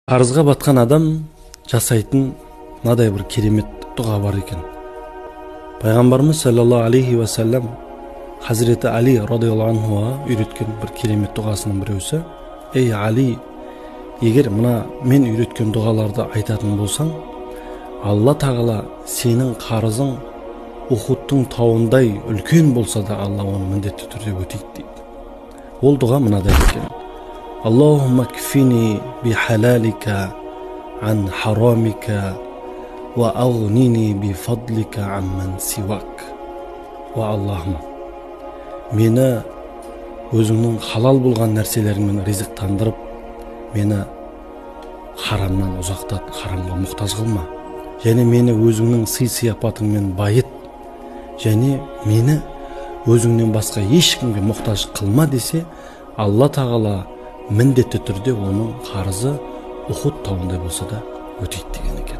Қарызға батқан адам жасайтын мынадай бір керемет дұға бар екен. Пайғамбарымыз саллаллаху алейхи уассалам Хазіреті Али радиаллаху анхуға үйреткен бір керемет дұғасының біреусі: ей Али, егер мына мен үйреткен дұғаларды айтатын болсаң, Алла тағала сенің қарызың Ухудтың тауындай үлкен болса да, Алла оны міндетті түрде өтейді дейді. Ол дұға мынадай екен: Аллахумма кфини би халалика ан харамика уа ағнини би фадлика амман сивак. Уа Аллахым, мені өзіңнің халал болған нәрселеріңмен ризықтандырып, мені харамнан ұзақтат, харамға мұқтаж қылма. Және мені өзіңнің сый-сияпатыңмен байыт, және мені өзіңнен басқа ешкімге мұқтаж қылма десе, Алла тағала міндетті түрде оның қарызы Ухуд тауындай болса да өтейді деген екен.